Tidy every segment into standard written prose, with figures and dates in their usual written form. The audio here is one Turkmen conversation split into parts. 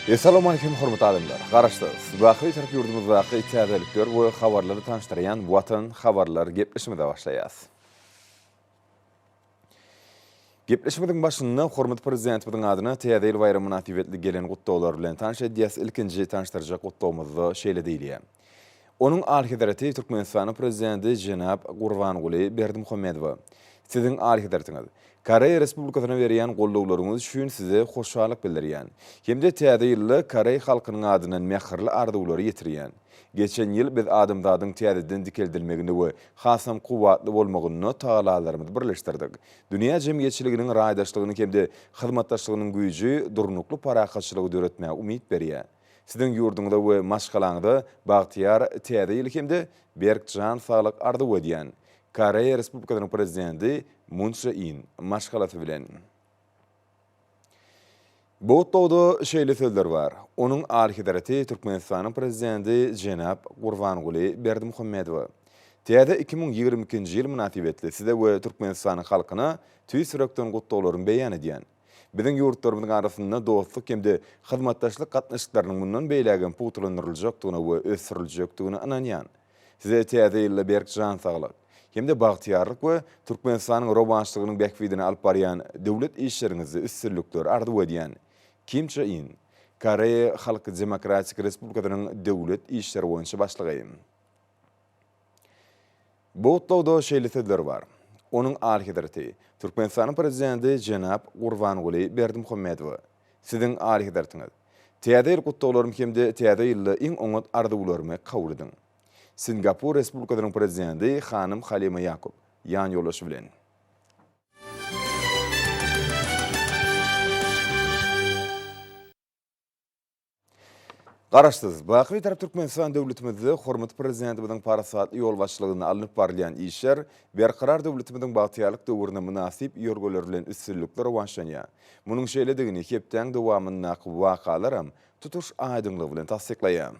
Essalawmaleýkim hormatly adamlar! Garaşsyz, baky Bitarap ýurdumyzdaky täzelikler we habarlary tanyşdyrýan Watan habarlar gepleşigimize başlaýas. Gepleşigimiziň başynda hormatly Prezidentimiziň adyna Täze ýyl baýramy mynasybetli gelen gutlaglar bilen tanyş edýäs. Ilkinji tanyşdyrjak gutlagymyzda şeýle diýilýär. Onuň Alyhezreti Türkmenistanyň Prezidenti jenap Gurbanguly Berdimuhamedowa, Siziň Alyhezretiňiz, Koreýa Respublikasyna berýän goldawlaryňyz üçin Size hoşallyk bildirýän hem-de Täze ýylda koreý halkynyň adyndan mähirli arzuwlary ýetirýän. Geçen ýyl biz adamzadyň täzeden dikeldilmeginde we hasam kuwwatly bolmagynda tagallalarymyzy birleşdirdik. Dünýä jemgyýetçiliginiň raýdaşlygynyň hem-de hyzmatdaşlygynyň güýji durnukly parahatçylygy döretmäge umyt berýär. Siziň ýurduňyza we maşgalaňyza bagtyýar Täze ýyl hem-de berk jan saglyk arzuw edýän. Koreýa Respublikasynyň Prezidenti Mun Çže In maşgalasy bilen. Bu gutlagda şeýle sözler bar, Onuň Alyhezreti Türkmenistanyň Prezidenti jenap Gurbanguly Berdimuhamedowa, Täze 2022-nji ýyl mynasybetli Size we Türkmenistanyň halkyna tüýs ýürekden gutlaglarymy beýan edýän. Biziň ýurtlarymyzyň arasynda dostluk hem-de hyzmatdaşlyk gatnaşyklarynyň mundan beýlägem pugtalandyryljakdygyna we ösdüriljekdigine ynanýan. Size Täze ýylda berk jan saglyk hem-de bagtyýarlyk we Türkmenistanyň rowaçlygynyň bähbidine alyp barýan döwlet işleriňizde üstünlikler arzuw edýän. Kim Çe In, Koreýa Halk Demokratik Respublikasynyň döwlet işleri boýunça başlygy. Bu gutlagda şeýle sözler bar, Onuň Alyhezreti, Türkmenistanyň Prezidenti jenap Gurbanguly Berdimuhamedowa, Siziň Alyhezretiňiz, Täze ýyl gutlaglarymy hem-de Täze ýylda iň oňat arzuwlarymy kabul ediň. Singapur Respublikasynyň Prezidenti hanym Halima Ýakob, ýanýoldaşy bilen. Garaşsyz, baky Bitarap Türkmenistan döwletimizde hormatly Prezidentimiziň parasatly ýolbaşçylygynda alnyp barylýan işler Berkarar döwletimiziň bagtyýarlyk döwrüne mynasyp ýörgüler bilen üstünlikli rowaçlanýar. Munuň şeýledigini hepdäň dowamyndaky wakalaram tutuş aýdyňlygy bilen tassyklaýar.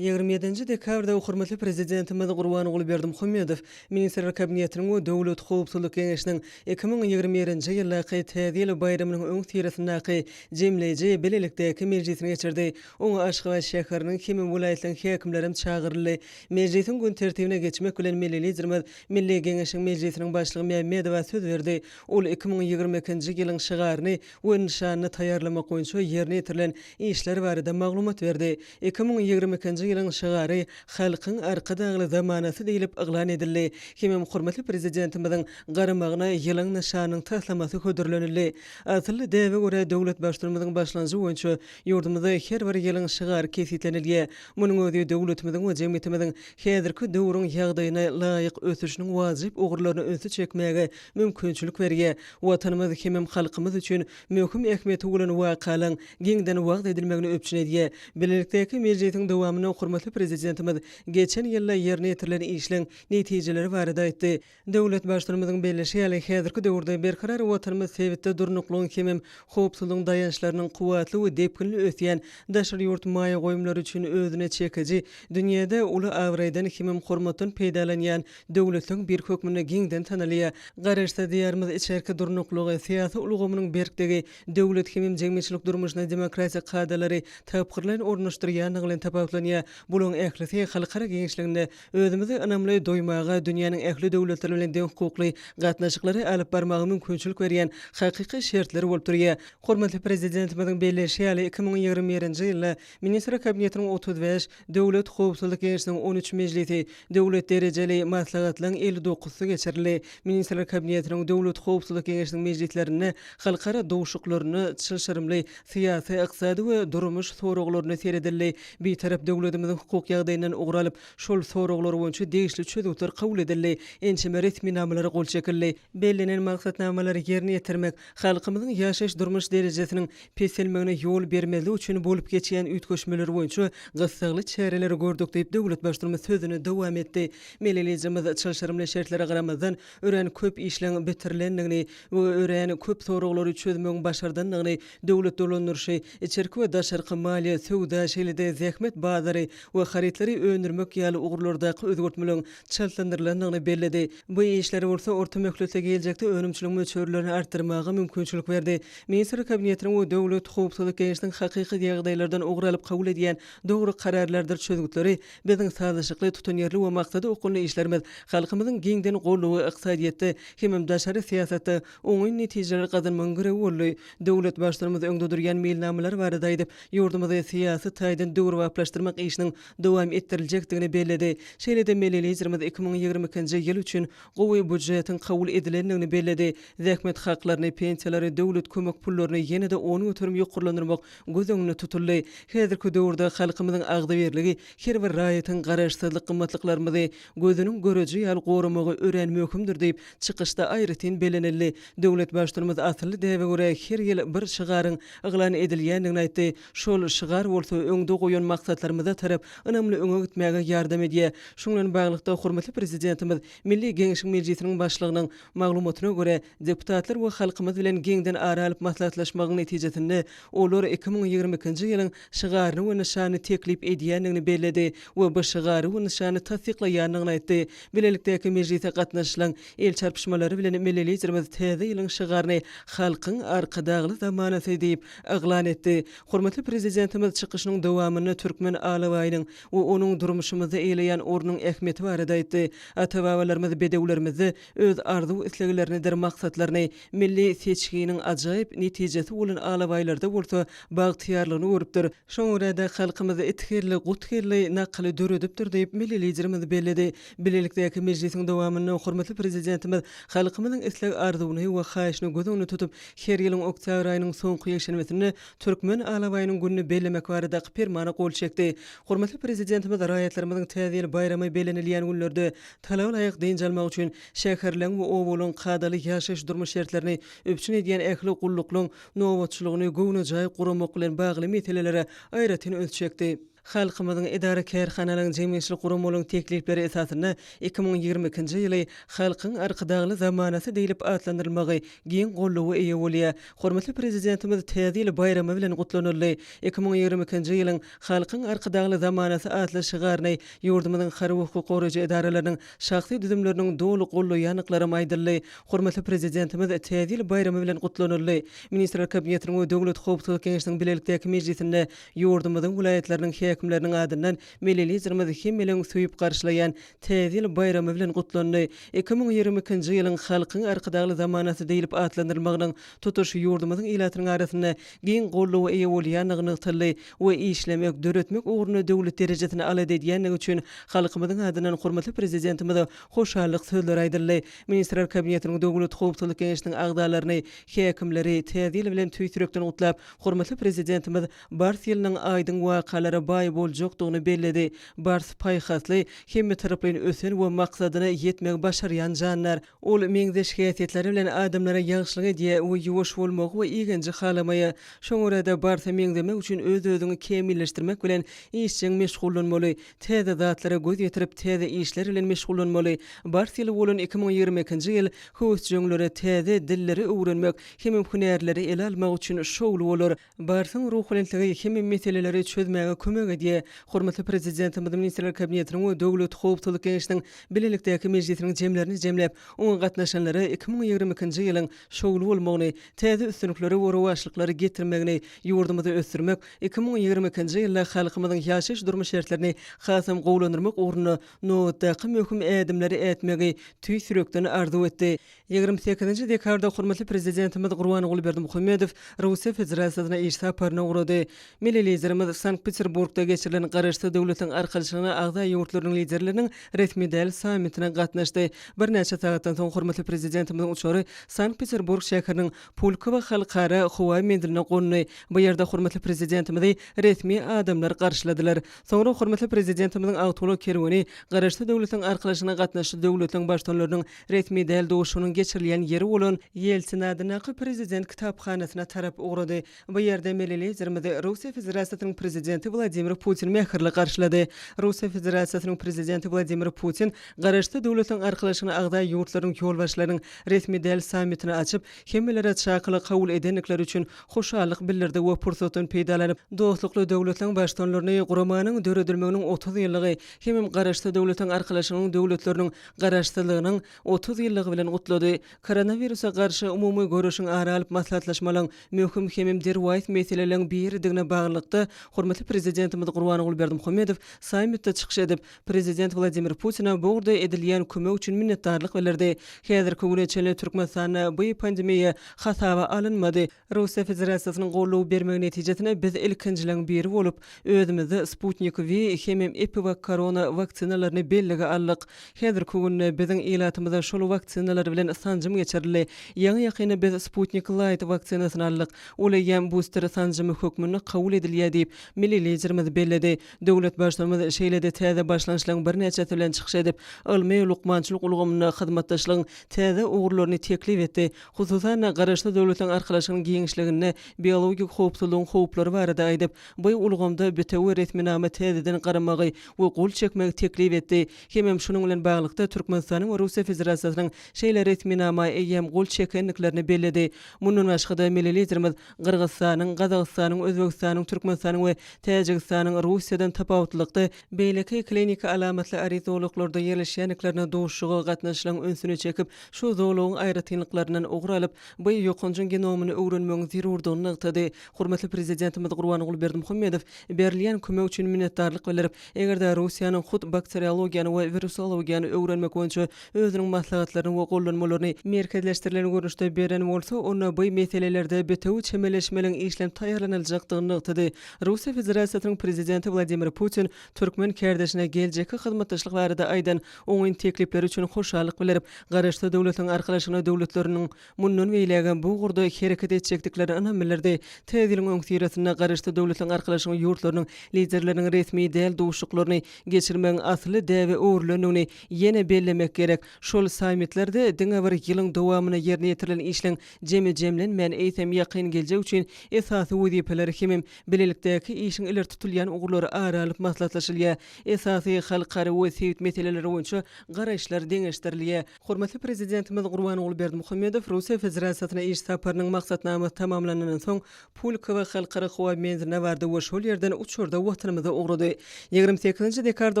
27 dekabrda hormatly Prezidentimiz Gurbanguly Berdimuhamedow Ministrler Kabinetiniň we Döwlet howpsuzlyk geňeşiniň 2021-nji ýyldaky Täze ýyl baýramynyň öňüsyrasyndaky jemleýji bilelikdäki mejlisini geçirdi. Oňa Aşgabat şäheriniň hem welaýatlaryň häkimlerem çagyryldy. Mejlisiň gün tertibine geçmek bilen milli Liderimiz Milli Geňeşiň Mejlisiniň Başlygy Mämmedowa söz berdi. Ol 2022-nji ýylyň şygaryny we nyşanyny taýýarlamak boýunça ýerine ýetirilen işler barada maglumat berdi. 2022-nji ýylyň şygary Halkyň Arkadagly zamanasy diýlip yglan edildi hemem hormatly Prezidentimiziň garamagyna ýylyň nyşanynyň taslamasy hödürlenildi. Asylly däbe görä, döwlet Baştutanymyzyň başlangyjy boýunça ýurdumyzda her bir ýylyň şygary kesgitlenilýär. Munuň özi döwletimiziň we jemgyýetimiziň häzirki döwrüň ýagdaýyna laýyk ösüşiniň wajyp ugurlaryna ünsi çekmäge mümkinçilik berýär. Watanymyz hemem halkymyz üçin möhüm ähmiýeti bolan wakalaryň giňden wagyz edilmegini üpjün edýär. Bilelikdäki mejlisiň dowamynda hormatly Prezidentimiz geçen ýylda ýerine ýetirilen işleň netijeleri barada aýtdy. Döwlet Baştutanymyzyň belleşi ýaly, häzirki döwürde berkarar Watanymyz sebitde durnuklygyň hemem howpsuzlygyň daýançlarynyň kuwwatly we depginli ösýän daşary ýurt maýa goýumlary üçin özüne çekiji, dünýäde uly abraýdan hemem hormatdan peýdalanýan döwletleriň biri hökmünde giňden tanalýar. Garaşsyz Diýarymyz içerki durnuklygy, syýasy ulgamynyň berkligi, döwlet hemem jemgyýetçilik durmuşyna demokratiýa kadalary tapgyrlaýyn ornaşdyrýandygy bilen tapawutlanýar. Bularyň ählisi halkara giňişliginde özümizi ynamly duýmaga, dünýäniň ähli döwletleri bilen deňhukukly gatnaşyklary alyp barmaga mümkinçilik berýän hakyky şertler bolup durýar. Hormatly Prezidentimiziň belleýşi ýaly, 2021-nji ýylda Ministrler Kabinetiniň 35, Döwlet howpsuzlyk geňeşiniň on üç mejlisi, döwlet derejeli maslahatlaryň elli dokuzysy geçirildi. Ministrler Kabinetiniň, Döwlet howpsuzlyk geňeşiniň mejlislerinde, halkara duşuşyklarynda çylşyrymly syýasy, ykdysady we durmuş soraglaryna seredildi. Bitarap döwletimiziň hukuk ýagdaýyndan ugur alyp, şol soraglar boýunça degişli çözgütler kabul edildi, ençeme resminamalara gol çekildi. Bellenen maksatnamalary ýerine ýetirmek, halkymyzyň ýaşaýyş-durmuş derejesiniň peselmegine ýol bermezlik üçin bolup geçýän üýtgeşmeler boýunça gyssagly çäreleri gördük diýip, döwlet Baştutanymyz sözüni dowam etdi. Milli Liderimiz çylşyrymly şertlere garamazdan, örän köp işleň bitirilendigini we örän köp soraglary çözmegiň başardandygyny, döwlet dolandyryşy, içerki we daşarky maliýe, söwda, şeýle-de zähmet bazary. enjamlary we harytlary öndürmek ýaly ugurlardaky özgertmeleriň çaltlandyrylandygyny belledi. Bu işler bolsa orta möhletli geljekde önümçiligiň möçberlerini artdyrmaga mümkinçilik berdi. Ministrler Kabinetiniň we Döwlet howpsuzlyk geňeşiniň hakyky ýagdaýlardan ugur alyp kabul edýän dogry kararlardyr çözgütleri biziň sazlaşykly, tutanýerli we maksada okgunly işlerimiz, halkymyzyň giňden goldawy ykdysadyýetde hemem daşary syýasatda oňyn netijeleri gazanmagyň girewi boldy. Döwlet Baştutanymyz öňde durýan meýilnamalar barada aýdyp, ýurdumyzy syýasy taýdan döwrebaplaşdyrmak işiniň dowam etdiriljekdigini belledi. Şeýle-de milli Liderimiz 2022-nji ýyl üçin gowy býujetiň kabul edilendigini belledi. Zähmet haklaryny, pensiýalary, döwlet kömek pullaryny ýene-de 10% ýokarlandyrmak göz öňünde tutuldy. Häzirki döwürde halkymyzyň agzybirligi, her bir raýatyň garaşsyzlyk gymmatlyklarymyzy gözüniň göreji ýaly goramagy örän möhümdir diýip, çykyşda aýratyn bellenildi. Döwlet Baştutanymyz asylly däbe görä her ýyl bir şygaryň yglan edilýändigini aýtdy. Şol şygar bolsa öňde goýan maksatlarymyza tarap ynamly öňe gitmäge ýardam edýär. Şunuň bilen baglylykda, hormatly Prezidentimiz Milli Geňeşiň Mejlisiniň Başlygynyň maglumatyna görä, deputatlar we halkymyz bilen giňden ara alyp maslahatlaşmagyň netijesinde, olar 2022-nji ýylyň şygaryny we nyşanyny teklip edýändigini belledi we bu şygary we nyşany tassyklaýandygyny aýtdy. Bilelikdäki mejlise gatnaşyjylaryň el çarpyşmalary bilen milli Liderimiz täze ýylyň şygaryny Halkyň Arkadagly zamanasy diýip yglan etdi. Hormatly Prezidentimiz çykyşynyň dowamynda türkmen alabaýynyň we onuň durmuşymyzda eýeleýän ornunyň ähmiýeti barada aýtdy. Ata-babalarymyz bedewlerimizde öz arzuw-isleglerinidir maksatlaryny, milli seçginiň ajaýyp netijesi bolan alabaýlarda bolsa bagtyýarlygyny görüpdir. Şoňa görä-de, halkymyz It geldi, gut geldi nakyly döredipdir diýip, milli Liderimiz belledi. Bilelikdäki mejlisiň dowamynda hormatly Prezidentimiz halkymyzyň isleg-arzuwyny we haýyşyny göz öňünde tutup, her ýylyň oktýabr aýynyň soňky ýekşenbesinde Türkmen alabaýynyň gününi bellemek baradaky Permana gol çekdi. Hormatly Prezidentimiz raýatlarymyzyň Täze ýyl baýramy bellenilýän günlerde talaba laýyk dynç almagy üçin şäherleň we obalaryň kadaly ýaşaýyş-durmuş şertlerini üpjün edýän ähli gulluklaryň nobatçylygyny göwnejaý guramak bilen bagly meselelere aýratyn üns çekdi. Halkymyzyň, edara-kärhanalaryň, jemgyýetçilik guramalaryň teklipleri esasynda 2022-nji ýyly Halkyň Arkadagly zamanasy diýlip atlandyrylmagy giň goldawa eýe bolýar. Hormatly Prezidentimiz Täze ýyl baýramy bilen gutlanyldy. 2022-nji ýylyň Halkyň Arkadagly zamanasy atly şygaryny ýurdumyzyň harby hukuk goraýjy edaralarynyň şahsy düzümleriniň doly goldaýandyklaram aýdyldy. Hormatly Prezidentimiz Täze ýyl baýramy bilen gutlanyldy. Ministrler Kabinetiniň we Döwlet howpsuzlyk geňeşiniň bilelikdäki mejlisinde ýurdumyzyň welaýatlarynyň häkimleriniň adyndan Milli Liderimiz hemmeleň söýüp garşylaýan Täze ýyl baýramy bilen gutlandy. 2022-nji ýylyň Halkyň Arkadagly zamanasy diýlip atlandyrylmagynyň tutuş ýurdumyzyň ilatynyň arasynda giň goldawa eýe bolýandygy nygtaldy we işlemek, döretmek ugrunda döwlet derejesinde alada edýändigi üçin halkymyzyň adyndan hormatly Prezidentimize hoşallyk sözleri aýdyldy. Ministrler Kabinetiniň Döwlet howpsuzlyk geňeşiniň agzalaryny, häkimleri Täze ýyl bilen tüýs ýürekden gutlap, hormatly Prezidentimiz Bars ýylynyň aýdyň wakalara baý boljakdygyny belledi. Bars paýhasly, hemmetaraplaýyn ösen we maksadyna ýetmegi başarýan jandar. Ol meňzeş häsiýetleri bilen adamlara ýagşylyk edýär we ýuwaş bolmagy we igenji halamaýar. Şoňa görä-de, barsa meňzemek üçin öz-özüňi kämilleşdirmek bilen işjeň meşgullanmaly, täze zatlara göz ýetirip, täze işler bilen meşgullanmaly. Bars ýyly bolan 2022-nji ýyl höwesjeňlere täze dilleri öwrenmek hemem hünärleri ele almak üçin şowly bolar. Barsyň ruhubelentligi hemme meseleleri çözmäge kömek edýär. Hormatly Prezidentimiz Ministrler Kabinetiniň we Döwlet howpsuzlyk geňeşiniň bilelikdäki mejlisiniň jemlerini jemläp, oňa gatnaşanlara 2022-nji ýylyň şowly bolmagyny, täze üstünlikleri we rowaçlyklary getirmegini, ýurdumyzy ösdürmek, 2022-nji ýylda halkymyzyň ýaşaýyş-durmuş şertlerini hasam gowulandyrmak ugrunda nobatdaky möhüm ädimleri ätmegi tüýs ýürekden arzuw etdi. 28-nji dekabrda hormatly Prezidentimiz Gurbanguly Berdimuhamedow Russiýa Federasiýasyna iş saparyna ugrady. Milli Liderimiz Sankt-Peterburgda geçirilen Garaşsyz Döwletleriň Arkalaşygyna agza ýurtlarynyň Liderleriniň resmi däl sammitine gatnaşdy. Birnäçe sagatdan soň hormatly Prezidentimiziň uçary Sankt-Peterburg şäheriniň Pulkowo halkara howa menziline gondy. Bu ýerde hormatly Prezidentimizi resmi adamlar garşyladylar. Soňra hormatly Prezidentimiziň awtoulag kerweni Garaşsyz Döwletleriň Arkalaşygyna gatnaşyjy döwletleriň Baştutanlarynyň Resmi däl duşuşygynyň geçirilýän ýeri bolan Ýeltsin adyndaky Prezident kitaphanasyna tarap ugrady. Bu ýerde milli Liderimizi Russiýa Federasiýasynyň Prezidenti Wladimir. Wladimir Putin mähirli garşylady. Russiýa Federasiýasynyň Prezidenti Wladimir Putin Garaşsyz Döwletleriň Arkalaşygyna agza ýurtlaryň ýolbaşçylarynyň resmi däl sammitini açyp, hemmelere çakylygy kabul edendikleri üçin hoşallyk bildirdi we pursatdan peýdalanyp, dostlukly döwletleriň Baştutanlaryny guramanyň döredilmeginiň 30 ýyllygy hemem Garaşsyz Döwletleriň Arkalaşygynyň döwletleriniň Garaşsyzlygynyň 30 ýyllygy bilen gutlady. Koronawirusa garşy umumy göreşiň ara alyp maslahatlaşmalyň möhüm hemem derwaýys meseleleriň biridigine baglylykda, hormatly Prezidentimiz Gurbanguly Berdimuhamedow sammitde çykyş edip, Prezident Wladimir Putine bu ugurda edilýän kömek üçin minnetdarlyk bildirdi. Häzirki güne çenli Türkmenistanda bu pandemiýa hasaba alynmady. Russiýa Federasiýasynyň goldaw bermegi netijesinde biz ilkinjileriň biri bolup, özümizde Sputnik V hemem EpiWakKorona waksinalaryny bellige aldyk. Häzirki günde biziň ilatymyza şol waksinalar bilen sanjym geçirildi. Ýaňy-ýakynda biz Sputnik Light waksinasyny aldyk. Ol eýýäm buster sanjymy hökmünde kabul edilýär diýip, milli Liderimiz belledi. Döwlet Baştutanymyz şeýle-de täze başlangyçlaryň birnäçesi bilen çykyş edip, ylmy, lukmançylyk ulgamynda hyzmatdaşlygyň täze ugurlaryny teklip etdi. Hususan-da, Garaşsyz Döwletleriň Arkalaşygynyň giňişliginde biologik howpsuzlygyň howplary barada aýdyp, bu ulgamda bitewi resminama täzeden garamagy we gol çekmegi teklip etdi. Hemem şunuň bilen baglylykda, Türkmenistanyň we Russiýa Federasiýasynyň şeýle resminama eýýäm gol çekendiklerini belledi. Mundan başga-da, milli Liderimiz Gyrgyzystanyň, Gazagystanyň, Özbegistanyň, Türkmenistanyň we Täjigistanyň Russiýadan tapawutlylykda, beýleki kliniki alamatly arid zolaklarda ýerleşýändiklerine duşuşyga gatnaşyjylaryň ünsüni çekip, şu zolagyň aýratynlyklaryndan ugur alyp, bu ýokanjyň genomyny öwrenmegiň zerurdygyny nygtady. Hormatly Prezidentimiz Gurbanguly Berdimuhamedow berilýän kömek üçin minnetdarlyk bildirip, eger-de Russiýanyň hut bakteriologiýany we wirusologiýany öwrenmek boýunça özüniň maslahatlaryny we gollanmalaryny merkezleşdirilen görnüşde beren bolsa, onda bu meselelerde bitewi çemeleşmeliň işlenip taýýarlanyljakdygyny nygtady. Russiýa Federasiýasynyň Prezidenti Wladimir Putin türkmen kärdeşine geljekki hyzmatdaşlyk barada aýdan oňyn teklipleri üçin hoşallyk bildirip, Garaşsyz Döwletleriň Arkalaşygyna döwletleriniň mundan beýlägem bu ugurda hereket etjekdiklerine ynam bildirdi. Täze ýylyň öňüsyrasynda Garaşsyz Döwletleriň Arkalaşygynyň ýurtlarynyň Liderleriniň resmi däl duşuşyklaryny geçirmegiň asylly däbe öwrülendigini ýene bellemek gerek. Şol sammitlerde diňe bir ýylyň dowamynda ýerine ýetirilen işleň jemi jemlenmän, eýsem ýakyn geljek üçin esasy wezipeler hemem bilelikdäki işiň ileri tutulýan ugurlary ara alyp maslahatlaşylýar, esasy halkara we sebit meseleleri boýunça garaýyşlar deňeşdirilýär. Hormatly Prezidentimiz Gurbanguly Berdimuhamedow Russiýa Federasiýasyna iş saparynyň maksatnamasy tamamlanandan soň, Pulkowo halkara howa menziline bardy we şol ýerden uçarda Watanymyza ugrady. 28-nji dekabrda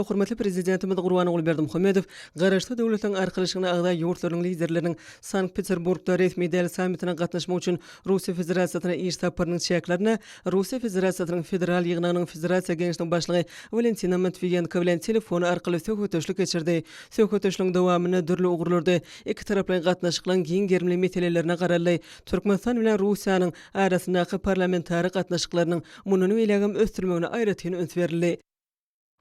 hormatly Prezidentimiz Gurbanguly Berdimuhamedow Garaşsyz Döwletleriň Arkalaşygyna agza ýurtlarynyň Liderleriniň Sankt-Peterburgda resmi däl sammitine gatnaşmak üçin Russiýa Federasiýasyna iş saparynyň çäklerinde Russiýa Federasiýasynyň Federal Ýygnagynyň Federasiýa Geňeşiniň Başlygy Walentina Matwiýenko bilen telefon arkaly söhbetdeşlik geçirdi. Söhbetdeşligiň dowamynda dürli ugurlarda ikitaraplaýyn gatnaşyklaryň giň gerimli meselelerine garaldy. Türkmenistan bilen Russiýanyň arasyndaky parlamentara gatnaşyklarynyň mundan beýlägem ösdürilmegine aýratyn üns berildi.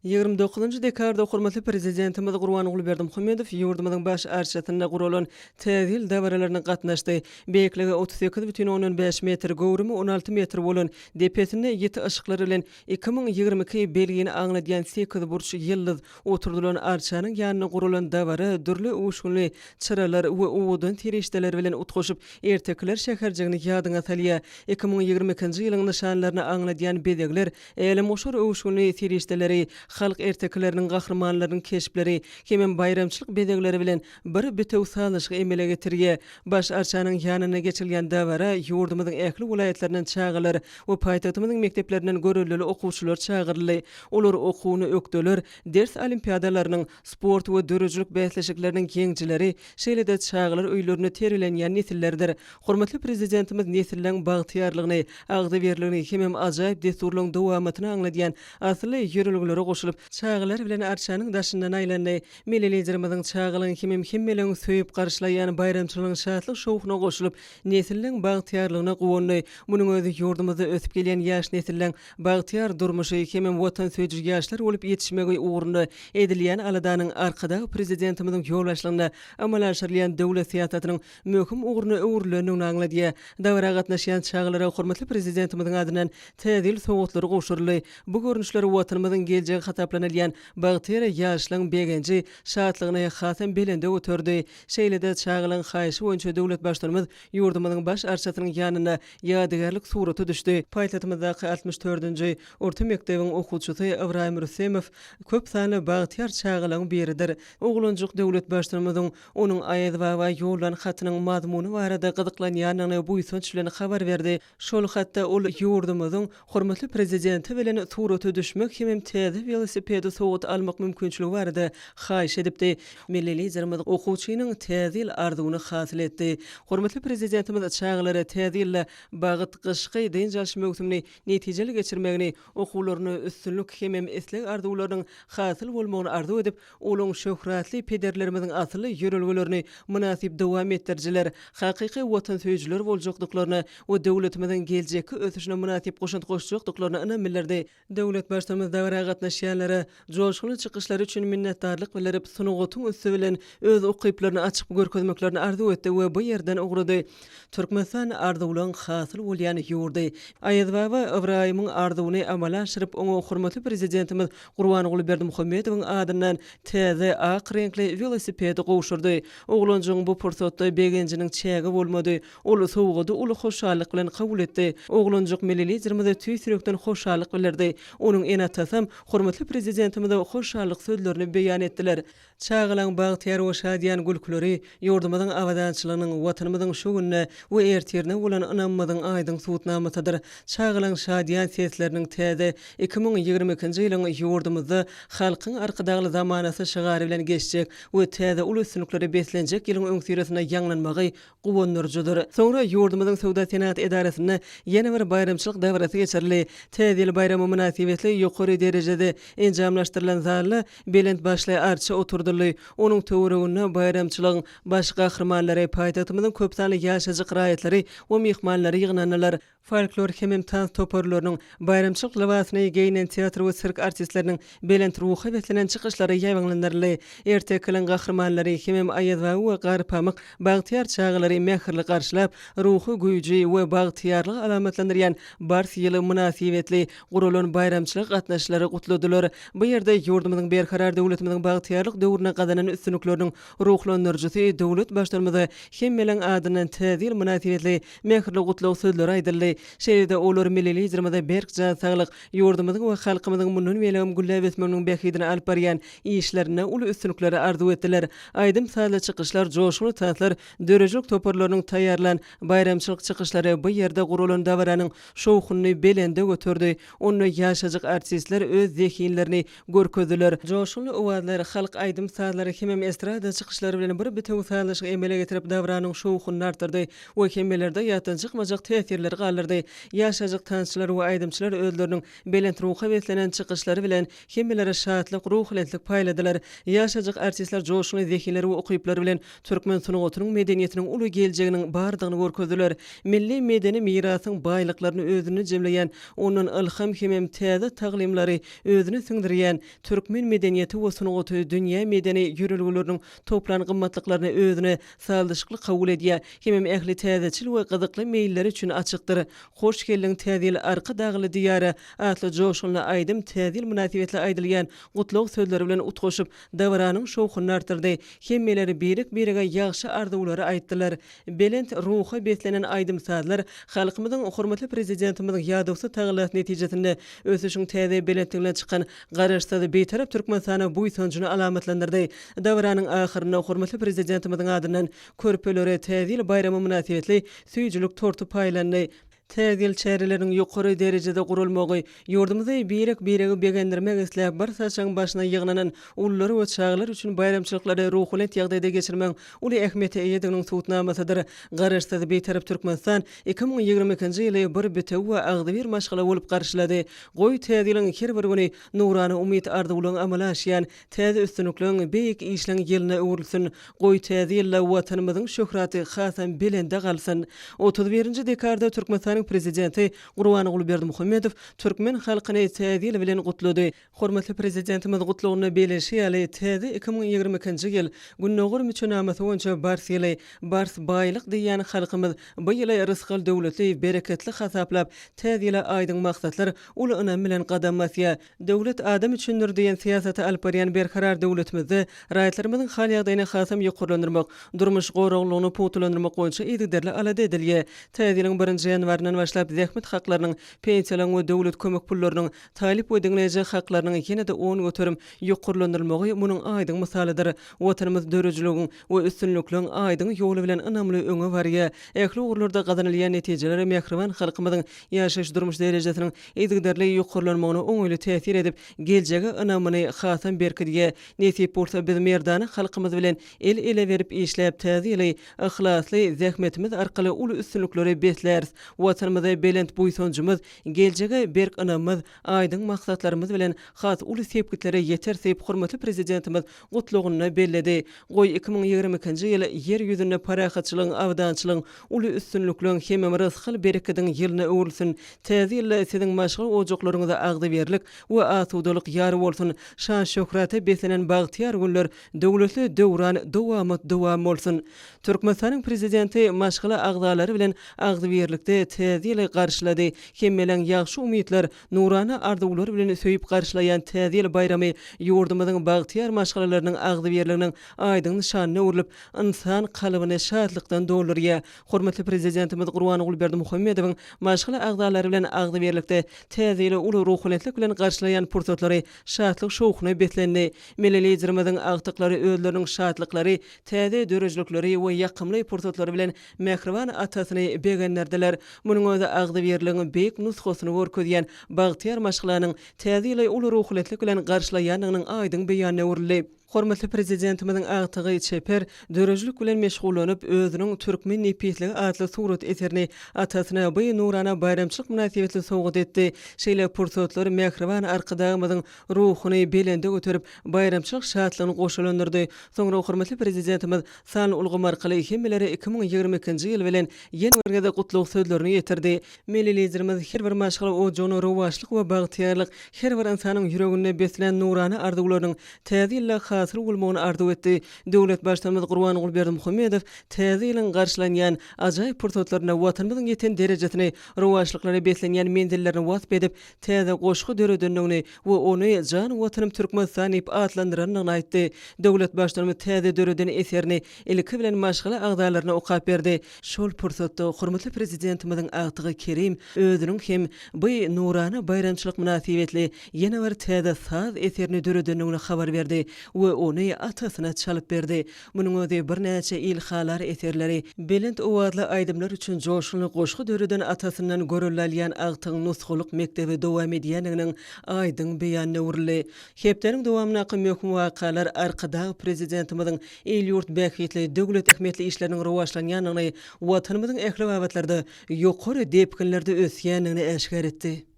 29-njy dekabrda hormatly Prezidentimiz Gurbanguly Berdimuhamedow ýurdumyzyň Baş arçasynda guralan Täze ýyl dabaralaryna gatnaşdy. Beýikligi 38,5 metr, göwrümi 16 metr bolan, depesinde ýiti yşyklar bilen 2022 belgini aňladýan sekizburç ýyldyz oturdylan arçanyň ýanynda guralan dabara dürli öwüşginli çyralar we owadan serişdeler bilen utgaşyp, ertekiler şäherjigini ýadyňa salýar. 2022-nji ýylyň nyşanlaryny aňladýan bezegler Älemgoşar öwüşginli serişdeleri, halk ertekileriniň gahrymanlarynyň keşpleri hemem baýramçylyk bezegleri bilen bir bitewi sazlaşygy emele getirýär. Baş arçanyň ýanynda geçirilýän dabara ýurdumyzyň ähli welaýatlaryndan çagalar we paýtagtymyzyň mekdeplerinden göreldeli okuwçylar çagyryldy. Olar okuwyna ökdeler, ders olimpiadalarynyň, sport we döredijilik bäsleşikleriniň ýeňijileri, şeýle-de çagalar öýlerinde terbiýelenýän nesillerdir. Hormatly Prezidentimiz nesilleň bagtyýarlygyny, agzybirligini hemem ajaýyp dessurlaryň dowamatyny aňladýan asylly ýörelgelere goşulyp, çagalar bilen arçanyň daşyndan aýlandy. Milli Liderimiziň çagalygyň hemem hemmeleň söýüp garşylaýan baýramçylygynyň şatlyk-şowhuna goşulyp, nesilleň bagtyýarlygyna guwandy. Munuň özi ýurdumyzda ösüp gelýän ýaş nesilleň bagtyýar durmuşy hemem watansöýüji ýaşlar bolup ýetişmegi ugrunda edilýän aladanyň Arkadag Prezidentimiziň ýolbaşçylygynda amala aşyrylýan döwlet syýasatynyň möhüm ugruna öwrülendigini aňladýar. Dabara gatnaşýan çagalara hormatly Prezidentimiziň adyndan Täze ýyl sowgatlary gowşuryldy. Bu görnüşler Watanymyzyň geljegi. hasaplanylýan bagtyýar ýaşlaryň begenji, şatlygyny hasam belende göterdi. Şeýle-de çagalaryň haýyşy boýunça döwlet Baştutanymyz ýurdumyzyň Baş arçasynyň ýanynda ýadygärlik surata düşdi. Paýtagtymyzdaky 64-nji orta mekdebiň okuwçysy Ybraýym Rüstemow köp sanly bagtyýar çagalaryň biridir. Oglanjyk döwlet Baştutanymyzyň onuň Aýaz baba ýollan hatynyň mazmuny barada gyzyklanýandygyny buýsanç bilen habar berdi. Şol hatda ol ýurdumyzyň hormatly Prezidenti bilen surata düşmek hemem täze welosipedi sowgat almak mümkinçiligi barada haýyş edipdi. Milli Liderimiz okuwçynyň Täze ýyl arzuwyny hasyl etdi. Hormatly Prezidentimiz çagalara Täze ýylda bagt, gyşky dynç alyş möwsümini netijeli geçirmegini, okuwlarynda üstünlik hemem isleg-arzuwlarynyň hasyl bolmagyny arzuw edip, Olaň şöhratly pederlerimiziň asylly ýörelgelerini mynasyp dowam etdirijiler, hakyky watansöýüjiler boljakdyklaryna we döwletimiziň geljekki ösüşine mynasyp goşant goşjakdyklaryna ynam bildirdi. Döwlet Baştutanymyz dabara gatnaşýanlara joşgunly çykyşlary üçin minnetdarlyk bildirip, sungatyň üsti bilen öz ukyplaryny açyp görkezmeklerini arzuw etdi we bu ýerden ugrady. Türkmenistan arzuwlaň hasyl bolýan ýurdy. Aýazbaba Ybraýymyň arzuwyny amala aşyryp, oňa hormatly Prezidentimiz Gurbanguly Berdimuhamedowyň adyndan täze ak reňkli welosipedi gowşurdy. Oglanjygyň bu pursatda begenjiniň çägi bolmady. Ol sowgady uly hoşallyk bilen kabul etdi. Oglanjyk milli Liderimize tüýs ýürekden hoşallyk bildirdi. Onuň ene-atasam hormatly Prezidentimize hoşallyk sözlerini beýan etdiler. Çagalaň bagtyýar we şadyýan gülküleri ýurdumyzyň abadançylygynyň, Watanymyzyň şu gününe we ertirine bolan ynamymyzyň aýdyň subutnamasydyr. Çagalaň şadyýan sesleriniň täze 2022-nji ýylyň ýurdumyzda Halkyň Arkadagly zamanasy şygary bilen geçjek we täze uly üstünliklere beslenjek ýylyň öňüsyrasynda ýaňlanmagy guwandyryjydyr. Soňra ýurdumyzyň Söwda-senagat edarasynda ýene bir baýramçylyk dabarasy geçirildi. Täze ýyl baýramy mynasybetli ýokary derejede enjamlaşdyrylan zalda belent başly arça oturdyldy. Onuň töwereginde baýramçylygyň baş gahrymanlary, paýtagtymyzyň köpsanly ýaşajyk raýatlary we myhmanlary ýygnandylar. Folklor hemem tans toparlarynyň, baýramçylyk lybasyny geýnen teatr we sirk artistleriniň belent ruha beslenen çykyşlary ýaýbaňlandyryldy. Ertekiliň gahrymanlary hemem Aýazbaba we Garpamyk bagtyýar çagalary mähirli garşylap, ruhy güýji we bagtyýarlygy alamatlandyrýan Bars ýyly mynasybetli guralan baýramçylyga gatnaşyjylary gutladylar. Bu ýerde ýurdumyzyň Berkarar döwletimiziň bagtyýarlyk döwründe gazanan üstünlikleriniň ruhlandyryjysy döwlet Baştutanymyza hemmeleň adyndan Täze ýyl mynasybetli mähirli gutlag sözleri aýdyldy. Şeýle-de olar milli Liderimize berk jan saglyk, ýurdumyzyň we halkymyzyň mundan beýlägem gülläp ösmeginiň bähbidine alyp barýan işlerinde uly üstünlikleri arzuw etdiler. Aýdym-sazly çykyşlar, joşgunly tanslar, döredijilik toparlarynyň taýýarlan baýramçylyk çykyşlary bu ýerde guralan dabaranyň şowhunyny belende göterdi. Onda ýaşajyk artistler öz zehinlerini görkezdiler. Joşgunly owazlar, halk aýdym-sazlary hemem estrada çykyşlary bilen bir bitewi sazlaşyk emele getirip dabaranyň şowhunyny artdyrdy we hemmelerde ýatdan çykmajak täsirleri galdyrdy. Ýaşajyk tansçylar we aýdymçylar özleriniň belent ruha beslenen çykyşlary bilen hemmelere şatlyk, ruhubelentlik paýladylar. Ýaşajyk artistler joşgunly zehinleri we ukyplary bilen türkmen sungatynyň, medeniýetiniň uly geljeginiň bardygyny görkezdiler. Milli medeni mirasyň baýlyklaryny özünde jemleýän, ondan ylham hemem täze taglymlary özüne siňdirýän türkmen medeniýeti we sungaty dünýä medeni ýörelgeleriniň toplan gymmatlyklaryny özüne sazlaşykly kabul edýär hemem ähli täzeçil we gyzykly meýilleri üçin açykdyr. Hoş geldiň Täze ýyl Arkadagly Diýara atly joşgunly aýdym Täze ýyl mynasybetli aýdylýan gutlag sözleri bilen utgaşyp, dabaranyň şowhunyny artdyrdy. Hemmeler birek-birege ýagşy arzuwlary aýtdylar. Belent ruha beslenen aýdym-sazlar halkymyzyň hormatly Prezidentimiziň ýadawsyz tagallasy netijesinde ösüşiň täze belentligine çykan Garaşsyz, Bitarap Türkmenistana buýsanjyny alamatlandyrdy. Dabaranyň ahyrynda hormatly Prezidentimiziň adyndan körpelere Täze ýyl baýramy mynasybetli süýjülik torty paýlandy. Täze ýyl çäreleriniň ýokary derejede guralmagy, ýurdumyzy birek-biregi begendirmek isläp, bir saçagyň başyna ýygnanan ulular we çagalar üçin baýramçylyklary ruhubelent ýagdaýda geçirmegiň uly ähmiýete eýediginiň subutnamasydyr. Garaşsyz, Bitarap Türkmenistan 2022-nji ýyly bir bitewi we agzybir maşgala bolup garşylady. Goý, Täze ýylyň her bir güni nurana umyt-arzuwlaryň amala aşýan, täze üstünlikleriň, beýik işleň ýylyna öwrülsin! Goý, Täze ýylda Watanymyzyň şöhraty hasam belende galsyn! 31-nji dekabrda Türkmenistanyň. Türkmenistanyň Prezidenti Gurbanguly Berdimuhamedow türkmen halkyny Täze ýyl bilen gutlady. Hormatly Prezidentimiz gutlagynda belleýşi ýaly, täze 2022-nji ýyl Gündogar müçenamasy boýunça Bars ýyly, Bars baýlyk diýýän halkymyz bu ýyly rysgal-döwletli, bereketli hasaplap, täze ýyla aýdyň maksatlar, uly ynam bilen gadam basýar. Döwlet adam üçindir diýen syýasaty alyp barýan berkarar döwletimizde raýatlarymyzyň hal-ýagdaýyny hasam ýokarlandyrmak, durmuş goraglylygyny pugtalandyrmak boýunça yzygiderli alada edilýär. Täze ýylyň birinji ýanwaryndan başlap zähmet haklarynyň, pensiýalaryň we döwlet kömek pullarynyň, talyp we diňleýji haklarynyň ýene-de 10% ýokarlandyrylmagy munuň aýdyň mysalydyr. Watanymyz döredijiligiň we üstünlikleň aýdyň ýoly bilen ynamly öňe barýar. Ähli ugurlarda gazanylýan netijeler mähriban halkymyzyň ýaşaýyş-durmuş derejesiniň yzygiderli ýokarlanmagyna oňaýly täsir edip, geljege ynamyny hasam berkidýär. Nesip bolsa, biz merdana halkymyz bilen el-ele berip işläp, täze ýyly yhlasly zähmetimiz arkaly uly üstünliklere besläris. Watanymyza belent buýsanjymyz, geljege berk ynamymyz, aýdyň maksatlarymyz bilen has uly sepgitlere ýeteris diýip, hormatly Prezidentimiz gutlagynda belledi. Goý, 2022-nji ýyl Ýer ýüzünde parahatçylygyň, abadançylygyň, uly üstünlikleň hemem rysgal-berekediň ýylyna öwrülsin! Täze ýylda siziň maşgala ojaklaryňyza agzybirlik we asudalyk ýar bolsun! Şan-şöhrata beslenen bagtyýar günler, döwletli döwran dowamat-dowam bolsun! Türkmenistanyň Prezidenti maşgala agzalary bilen agzybirlikde Täze ýyly garşylady. Hemmeleň ýagşy umytlar, Nurana arzuwlar bilen söýüp garşylaýan Täze ýyl baýramy ýurdumyzyň bagtyýar maşgalalarynyň agzybirliginiň aýdyň nyşanyna öwrülip, ynsan kalbyny şatlykdan doldurýar. Hormatly Prezidentimiz Gurbanguly Berdimuhamedowyň maşgala agzalary bilen agzybirlikde Täze ýyly uly ruhubelentlik bilen garşylaýan pursatlary şatlyk-şowhuna beslendi. Milli Liderimiziň agtyklary özleriniň şatlyklary, täze döredijilikleri we ýakymly pursatlary bilen mähriban atasyny begendirdiler. Munuň özi agzybirligiň beýik nusgasyny görkezýän bagtyýar maşgalanyň Täze ýyly uly ruhubelentlik bilen garşylaýandygynyň aýdyň beýanyna öwrüldi. Hormatly Prezidentimiziň agtygy çeper döredijilik bilen meşgullanyp, özüniň Türkmen nepisligi atly surat eserini atasyna bu nurana baýramçylyk mynasybetli sowgat etdi. Şeýle pursatlar mähriban Arkadagymyzyň ruhuny belende göterip, baýramçylyk şatlygyny goşalandyrdy. Soňra hormatly Prezidentimiz Sanly ulgam arkaly hemmelere 2022-nji ýyl bilen ýene bir gezek gutlag sözlerini ýetirdi. Milli Liderimiz her bir maşgala ojagyna rowaçlyk we bagtyýarlyk, her bir ynsanyň ýüreginde beslän nurana arzuwlarynyň Täze ýylda hasyl bolmagyny arzuw etdi. Döwlet Baştutanymyz Gurbanguly Berdimuhamedow Täze ýylyň garşylanýan ajaýyp pursatlarynda Watanymyzyň ýeten derejesini, rowaçlyklara beslenýän menzillerini wasp edip, täze goşgy döredendigini we ony Jan Watanym Türkmenistan diýip atlandyrandygyny aýtdy. Döwlet Baştutanymyz täze döreden eserini ilki bilen maşgala agzalaryna okap berdi. Şol pursatda hormatly Prezidentimiziň agtygy Kerim özüniň hem bu nurana baýramçylyk mynasybetli ýene bir täze saz eserini döredendigini habar berdi we ony atasyna çalyp berdi. Munuň özi birnäçe ilhalar eserleri, belent owazly aýdymlar üçin joşgunly goşgy döreden atasyndan görelde alýan agtygyň nusgalyk mekdebi dowam edýändiginiň aýdyň beýanyna öwrüldi. Hepdäniň dowamyndaky möhüm wakalar Arkadag Prezidentimiziň il-ýurt bähbitli, döwlet ähmiýetli işleriniň rowaçlanýandygyny, Watanymyzyň ähli babatlarda ýokary depginlerde ösýändigini äşgär etdi.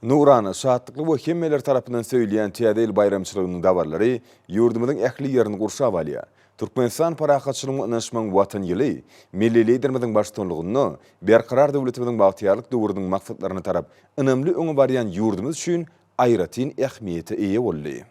Nurana, şatlykly we hemmeler tarapyndan söýülýän Täze ýyl baýramçylygynyň dabaralary ýurdumyzyň ähli ýerini gurşap alýar. Türkmenistan parahatçylygyň we ynanyşmagyň Watan ýyly Milli Liderimiziň baştutanlygynda Berkarar döwletimiziň bagtyýarlyk döwrüniň maksatlaryna tarap ynamly öňe barýan ýurdumyz üçin aýratyn ähmiýete eýe boldy.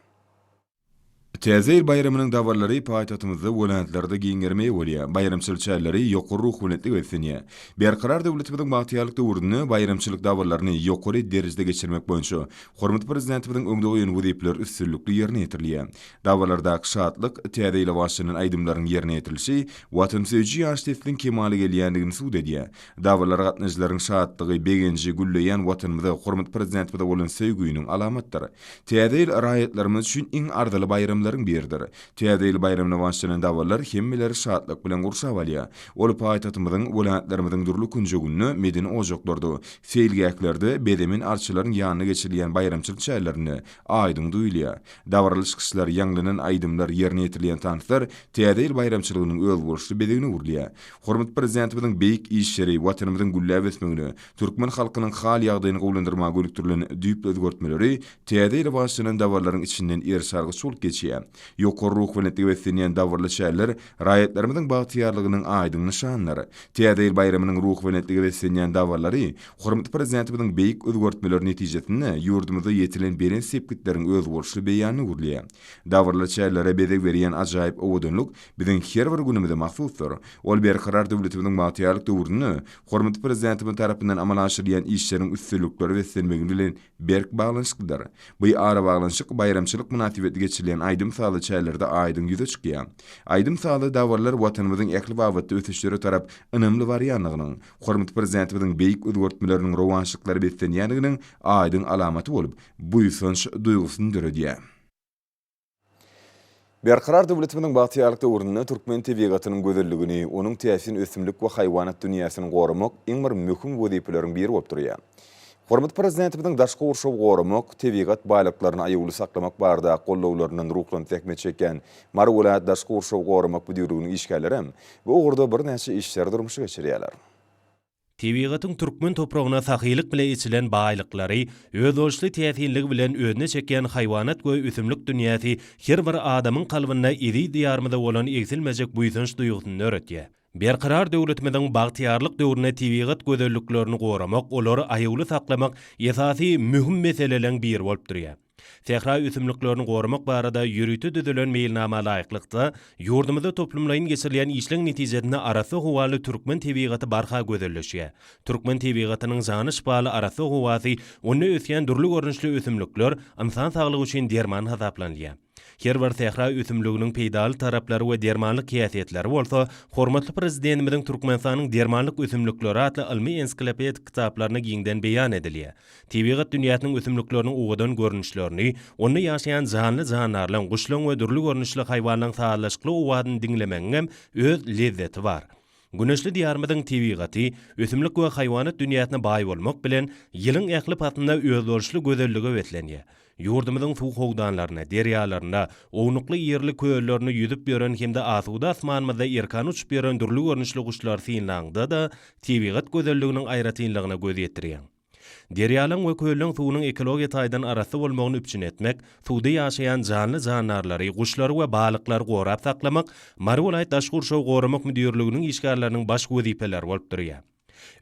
Täze ýyl baýramynyň dabaralary paýtagtymyzda, welaýatlarda giň gerime eýe bolýar. Baýramçylyk çäreleri ýokary ruhubelentlige beslenýär. Berkarar döwletimiziň bagtyýarlyk döwründe baýramçylyk dabaralaryny ýokary derejede geçirmek boýunça hormatly Prezidentimiziň öňde goýan wezipeleri üstünlikli ýerine ýetirilýär. Dabaralardaky şatlyk, Täze ýyla bagyşlanan aýdymlaryň ýerine ýetirilişi watansöýüji ýaş nesliň kemala gelýändigini subut edýär. Dabaralara gatnaşyjylaryň şatlygy, begenji gülleýän Watanymyza, hormatly Prezidentimize bolan söýgüniň alamatydyr. Täze ýyl raýatlarymyz üçin iň arzyly baýramlaryň biridir. Täze ýyl baýramyna bagyşlanan dabaralar hemmeleri şatlyk bilen gurşap alýar. Ol paýtagtymyzyň, welaýatlarymyzyň dürli künjeginde, medeni ojaklarda, seýilgählerde, bezemen arçalaryň ýanynda geçirilýän baýramçylyk çärelerinde aýdyň duýulýar. Dabaraly çykyşlar, ýaňlanan aýdymlar, ýerine ýetirilýän tanslar Täze ýyl baýramçylygynyň özboluşly bezegine öwrülýär. Hormatly Prezidentimiziň beýik işleri Watanymyzyň gülläp ösmegine, türkmen halkynyň hal-ýagdaýyny gowulandyrmaga gönükdirilen düýpli özgertmeleri Täze ýyla bagyşlanan dabaralaryň içinden eriş-argyç bolup geçýär. öwrülýär. Ýokary ruhubelentlige beslenýän dabaraly çäreler raýatlarymyzyň bagtyýarlygynyň aýdyň nyşanydyr. Täze ýyl baýramynyň ruhubelentlige beslenýän dabaralary hormatly Prezidentimiziň beýik özgertmeleri netijesinde ýurdumyzda ýetilen belent sepgitleriň özboluşly beýanyna öwrülýär. Dabaraly çärelere bezeg berýän ajaýyp owadanlyk biziň her bir günümize mahsusdyr. Ol Berkarar döwletimiziň bagtyýarlyk döwründe hormatly Prezidentimiz tarapyndan amala aşyrylýan işleriň üstünliklere beslenmegi bilen berk baglanyşyklydyr. Bu arabaglanyşyk baýramçylyk mynasybetli geçirilýän aýdym-sazly çärelerde aýdyň ýüze çykýar. Aýdym-sazly dabaralar Watanymyzyň ähli babatda ösüşlere tarap ynamly barýandygynyň, hormatly Prezidentimiziň beýik özgertmeleriniň rowaçlyklara beslenýändiginiň aýdyň alamaty bolup, buýsanç duýgusyny döredýär. Berkarar döwletimiziň bagtyýarlyk döwründe türkmen tebigatynyň gözelligini, onuň täsin ösümlik we haýwanat dünýäsini goramak iň bir möhüm wezipeleriň biri bolup durýar. Hormatly Prezidentimiziň daşky gurşawy goramak, tebigat baýlyklaryny aýawly saklamak baradaky gollawlaryndan ruhlanyp zähmet çekýän Mary welaýat daşky gurşawy goramak müdirliginiň işgärlerem bu ugurda birnäçe işleri durmuşa geçirýärler. Tebigatyň türkmen topragyna sahylyk bile eçilen baýlyklary, özboluşly täsinligi bilen özüne çekýän haýwanat we ösümlik dünýäsi her bir adamyň kalbynda eziz Diýarymyza bolan egsilmejek buýsanç duýgusyny döretýär. Berkarar döwletimiziň bagtyýarlyk döwründe tebigat gözelliklerini goramak, olary aýawly saklamak esasy möhüm meseleleriň biri bolup durýar. Sähra ösümliklerini goramak barada ýörite düzülen meýilnama laýyklykda, ýurdumyzda toplumlaýyn geçirilýän işleň netijesinde arassa howaly türkmen tebigaty barha gözelleşýär. Türkmen tebigatynyň jana şypaly arassa howasy, onda ösýän dürli görnüşli ösümlikler ynsan saglygy üçin derman hasaplanylýar. Her bir sähra ösümliginiň peýdaly taraplary we dermanlyk häsiýetleri bolsa, hormatly Prezidentimiziň Türkmenistanyň dermanlyk ösümlikleri atly ylmy-ensiklopedik kitaplarynda giňden beýan edilýär. Tebigat dünýäsiniň ösümlikleriniň owadan görnüşlerini, onda ýaşaýan janly-jandarlaryň, guşlaryň we dürli görnüşli haýwanlaryň sazlaşykly owazyny diňlemegiňem öz lezzeti bar. Güneşli Diýarymyzyň tebigaty, ösümlik we haýwanat dünýäsine baý bolmak bilen, ýylyň ähli paslynda özboluşly gözellige beslenýär. Ýurdumyzyň suw howdanlarynda, derýalarynda, ownukly-irili köllerinde ýüzüp ýören hem-de asuda asmanymyzda erkana uçup ýören dürli görnüşli guşlary synlaňda-da, tebigat gözelliginiň aýratynlygyna göz ýetirýäň. Derýalaryň we kölleriň suwunyň ekologiýa taýdan arassa bolmagyny üpjün etmek, suwda ýaşaýan janly-jandarlary, guşlary we balyklary gorap saklamak Mary welaýat Daşky gurşawy goramak müdirliginiň işgärleriniň baş wezipeleri bolup durýar.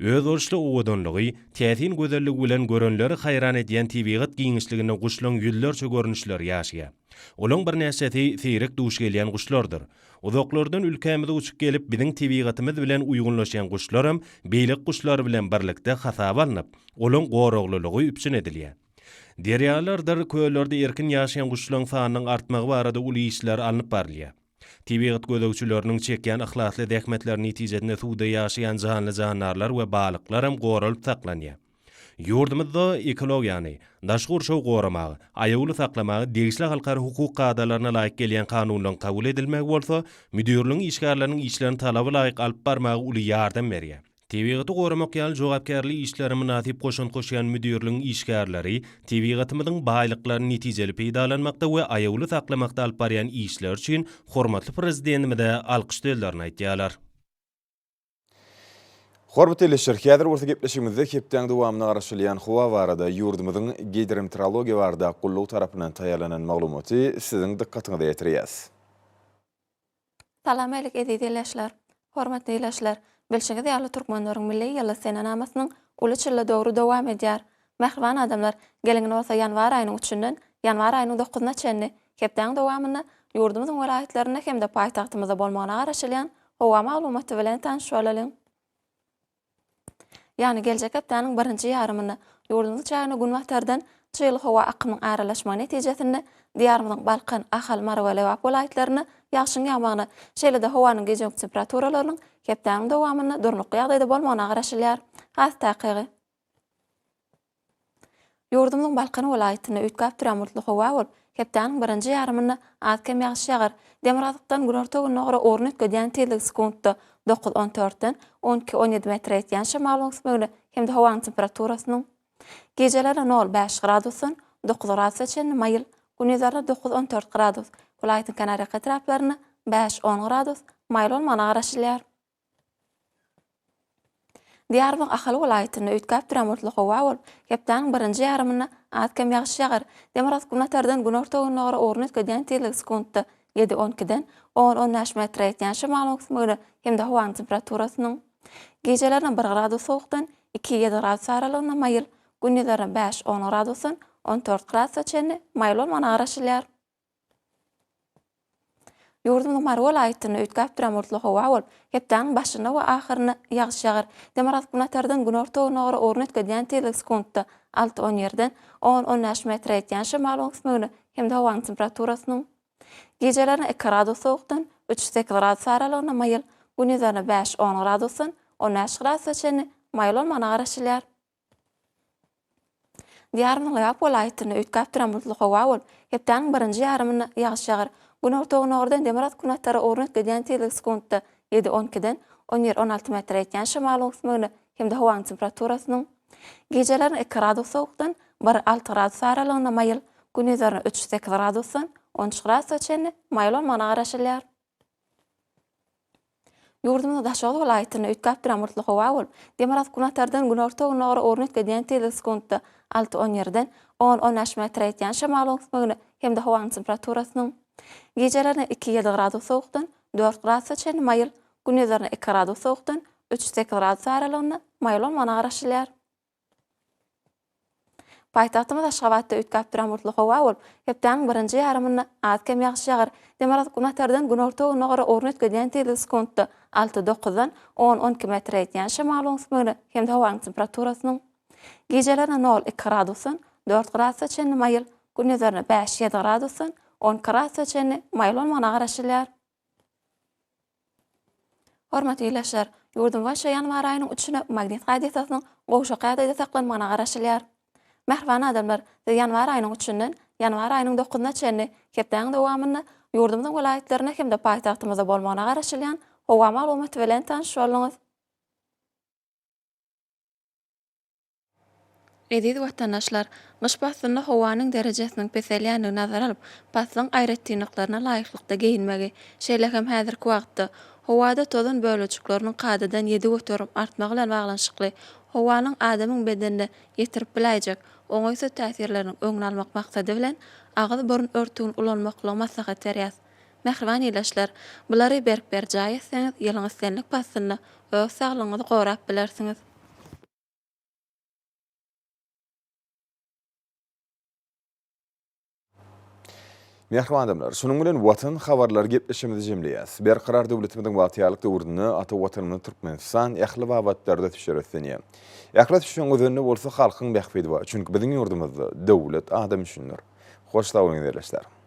Özboluşly owadanlygy, täsin gözelligi bilen görenleri haýran edýän tebigat giňişliginde guşlaryň ýüzlerçe görnüşleri ýaşaýar. Olaň birnäçesi seýrek duş gelýän guşlardyr. Uzaklardan ülkämize uçup gelip, biziň tebigatymyz bilen uýgunlaşýan guşlaram beýleki guşlar bilen birlikde hasaba alnyp, olaň goraglylygy üpjün edilýär. Derýalardyr köllerde erkin ýaşaýan guşlaryň sanynyň artmagy barada uly işler alnyp barylýar. Tebigat gözegçileriniň çekýän yhlasly zähmetleri netijesinde suwda ýaşaýan janly-jandarlar we balyklaram goralyp saklanýar. Ýurdumyzda ekologiýany, daşky gurşawy goramagy, aýawly saklamagy degişli halkara hukuk kadalaryna laýyk gelýän kanunlaryň kabul edilmegi bolsa, müdirligiň işgärleriniň işlerini talaba laýyk alyp barmaga uly ýardam berýär. Tebigaty goramak ýaly jogapkärli işlere mynasyp goşant goşýan müdirligiň işgärleri tebigatymyzyň baýlyklaryny netijeli peýdalanmakda we aýawly saklamakda alyp barýan işleri üçin hormatly Prezidentimize alkyş sözlerini aýdýarlar. Hormatly ildeşler, häzir bolsa gepleşigimizde hepdäň dowamynda garaşylýan howa barada ýurdumyzyň Gidrometeorologiýa barada gullugy tarapyndan taýýarlanan maglumaty siziň dykgatyňyza ýetirýäs. Salam älik eziz ildeşler! Hormatly ildeşler! Bilşiňiz ýaly türkmenleriň milli ýyly senenamasynyň uly çille döwri dowam edýär. Mähriban adamlar, geliň indi bolsa ýanwar aýynyň üçünden ýanwar aýynyň dokuzyna çenli hepdäň dowamynda ýurdumyzyň welaýatlarynda hem-de paýtagtymyzda bolmagyna garaşylýan howa maglumaty bilen tanyş bolalyň. Ýagny geljek hepdäniň birinji ýarymynda ýurdumyzyň çägine günbatardan çygly howa akymyň aralaşmagy netijesinde Diýarymyzyň Balkan, Ahal, Mary we Lebap welaýatlarynda ýagşyň ýagmagyna, şeýle-de howanyň gijeki temperaturalarynyň hepdäniň dowamynda durnukly ýagdaýda bolmagyna garaşylýar. Has takygy. Ýurdumyzyň Balkan welaýatynda üýtgäp durýan bulutly howa bolup, hepdäniň birinji ýarymynda az-kem ýagyş ýagar. Demirgazykdan günorta-gündogara ugruny üýtgedýän tizligi sekuntda dokuz, on dörtden on iki, on ýedi metre ýetýän şemalyň öwüsmegine hem-de howanyň temperaturasynyň gijelerine nol, bäş gradusdan dokuz gradusa çenli maýyl, gündizlerine dokuz, on dört gradus, welaýatyň kenarýaka etraplarynda bäş, on gradus maýyl bolmagyna garaşylýar. Diýarymyzyň Ahal welaýatynda üýtgäp durýan bulutly howa bolup, hepdäniň birinji ýarymynda az-kem ýagyş ýagar. Demirgazyk-günbatardan günorta-gündogara ugruny üýtgedýän tizligi sekuntda ýedi, on ikiden on, on bäş metre ýetýän şemalyň öwüsmegine hem-de howanyň temperaturasynyň gijelerine bir gradus sowukdan iki, ýedi gradus aralygynda maýyl, gündizlerine bäş, on gradusdan on dört gradusa çenli maýyl bolmagyna garaşylýar. Ýurdumyzyň Mary welaýatynda üýtgäp duran bulutly howa bolup, hepdäniň başynda we ahyrynda ýagyş ýagar. Demirgazyk-günbatardan günorta-gündogara ugruny üýtgedýän tizligi sekuntda alty, on ýerden on, on bäş metre ýetýän şemalyň öwüsmegine hem-de howanyň temperaturasynyň gijelerine iki gradus sowukdan üç, sekiz gradus aralygynda maýyl, gündizlerine bäş, on gradusdan on bäş gradusa çenli maýyl bolmagyna garaşylýar. Diýarymyzyň Lebap welaýatynda üýtgäp duran bulutly howa bolup, hepdäniň birinji ýarymynda ýagyş ýagar. Günorta-günordan demirgazyk-günbatara ugruny üýtgedýän tizligi sekuntda ýedi, on ikiden on bir, on alty metre ýetýän şemalyň öwüsmegine hem-de howanyň temperaturasynyň gijelerine iki gradus sowukdan bir, alty gradus aralygynda maýyl, gündizlerine üç, sekiz gradusdan on üç gradusa çenli maýyl bolmagyna garaşylýar. Ýurdumyzyň Daşoguz welaýatynda üýtgäp duran bulutly howa bolup, demirgazyk-günbatardan günorta-gündogara ugruny üýtgedýän tizligi sekuntda alty, on ýerden on, on bäş metre ýetýän şemalyň öwüsmegine hem-de howanyň temperaturasynyň gijelerine iki, ýedi gradus sowukdan dört gradusa çenli maýyl, gündizlerine iki gradus sowukdan üç, sekiz gradus aralygynda maýyl bolmagyna garaşylýar. Paýtagtymyz Aşgabatda üýtgäp duran bulutly howa bolup, hepdäniň birinji ýarymynda az-kem ýagyş ýagar. Demirgazyk-günbatardan günorta-gündogara ugruny üýtgedýän tizligi sekuntda alty, dokuzdan on, on iki metre ýetýän şemalyň öwüsmegine hem-de howanyň temperaturasynyň gijelerine nol, iki gradusdan dört gradusa çenli maýyl, gündizlerine bäş, ýedi gradusdan on iki gradusa çenli maýyl bolmagyna garaşylýar. Hormatly ildeşler, ýurdumyzda şu ýanwar aýynyň üçüne magnit hadysasynyň gowşak ýagdaýda saklanmagyna garaşylýar. Mähriban adamlar, siz ýanwar aýynyň üçünden ýanwar aýynyň dokuzyna çenli hepdäniň dowamynda ýurdumyzyň welaýatlarynda hem-de paýtagtymyzda bolmagyna garaşylýan howa maglumaty bilen tanyş bolduňyz. Eziz watandaşlar! Gyş paslynda howanyň derejesiniň peselýändigini nazara alyp, paslyň aýratynlyklaryna laýyklykda geýinmegi, şeýle hem häzirki wagtda howada tozan bölejikleriniň kadadan 7% artmagy bilen baglanyşykly howanyň adamyň bedenine ýetirip biläýjek oňaýsyz täsirleriniň öňüni almak maksady bilen, agyz-burun örtügini ulanmaklygy maslahat berýäs. Mähriban ildeşler! Bulary berk berjaý etseňiz, ýylyň islendik paslynda öz saglygyňyzy gorap bilersiňiz. Mähriban adamlar, şunuň bilen Watan habarlary gepleşigimizi jemleýäs. Berkarar döwletimiziň bagtyýarlyk döwründe ata Watanymyz Türkmenistan ähli babatlarda ösüşlere öslenýär. Ähli ösüşiň özeninde bolsa halkyň bähbidi bar. Çünki biziň ýurdumyzda döwlet adam üçindir. Hoş sag boluň ildeşler.